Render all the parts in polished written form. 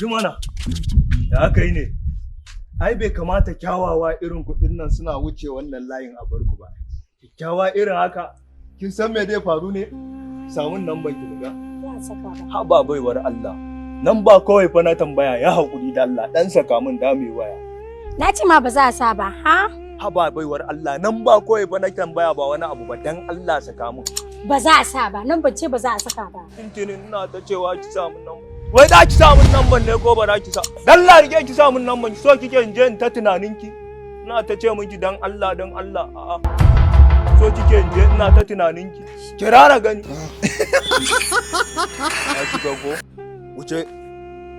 Ji mana. Da aka yi ne. Ai bai kamata kyawawa irin kuɗin nan suna wuce wannan layin a barku ba. Kyakkyawa irin haka. Kin san me zai faru ne? Samun nan ban ki buga. Za a saka ba. Haba baiwar Allah. Nan ba kawai fa na tambaya, ya haƙuri da Allah dan saka min da mai waya. Na ce ma ba za a sa ba, ha? Haba baiwar Allah, nan ba kawai fa na tambaya, ba wani abu ba, dan Allah saka min. Ba za a sa ba, nan ban ce ba za a saka ba. Tintinin ina ta cewa ki sa min nan. Wai za ki sa min nan ban ne ko ba za ki sa? Dan Allah rike ki sa min nan ban, so kike in je in ta tunanin ki. Ina ta ce miki dan Allah, dan Allah, a'a. So kike in je ina ta tunanin ki. Kirara gani. Ya shiga ko? Wuce.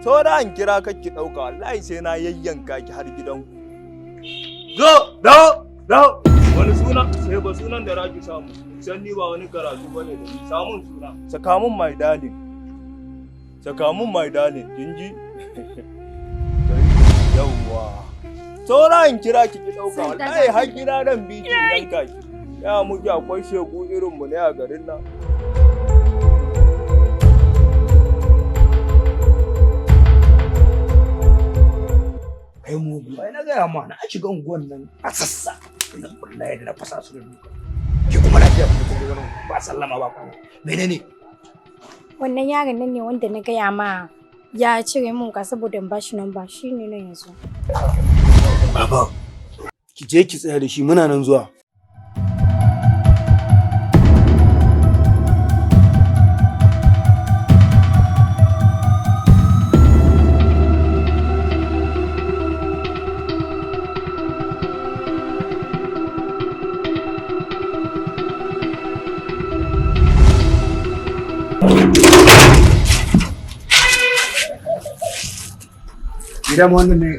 Saura in kira kar ki ɗauka, wallahi sai na yayyanka ki har gidanku. Zo, dawo, dawo. Wani suna, sai ba sunan da raki samu. San ni ba wani karatu bane da ni. Samun suna. Saka mun my darling. Saka mun my darling, kin ji? Yawwa. Saura in kira ki ki ɗauka, wallahi har gida dan bi ki yanka ki. Ya muke akwai shegu irin mu ne a garin nan. Kai mugu, ai na gaya ma, na shiga unguwan nan a sassa wallahi da na fasa su da duka. Ke kuma lafiya kuma kuma wannan ba sallama ba kuma menene? Wannan yaron nan ne wanda na gaya ma ya cire min ka saboda in bashi namba, shi ne nan yanzu. Baba. Ki je ki tsaya da shi, muna nan zuwa. Ni dama wannan ne,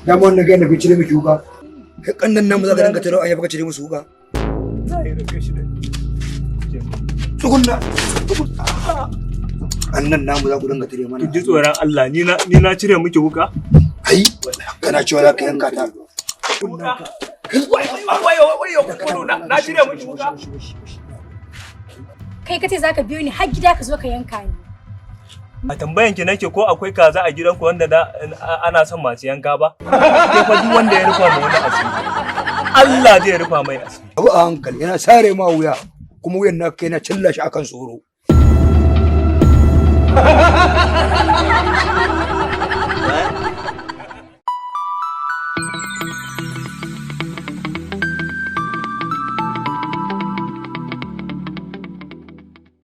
dama wannan ga da cire miki wuka. Kai kannan nan mu za ka dinga taro an ya baka cire musu wuka. Zai rufe shi da Tsugunna. Annan namu za ku dinga tare mana. Ki ji tsoron Allah, ni na cire miki wuka? Ai kana cewa za ka yanka ta. Wai wai wai, na cire miki wuka. Kai kace zaka biyo ni har gida ka zo ka yanka ni. A tambayan ki nake, ko akwai kaza a gidanku wanda da ana son masu yanka ba? Ke fa duk wanda ya rufa ma wani asiri, Allah zai rufa mai asiri. Abu a hankali, yana sare ma wuya kuma wuyan naka yana cilla shi akan tsoro.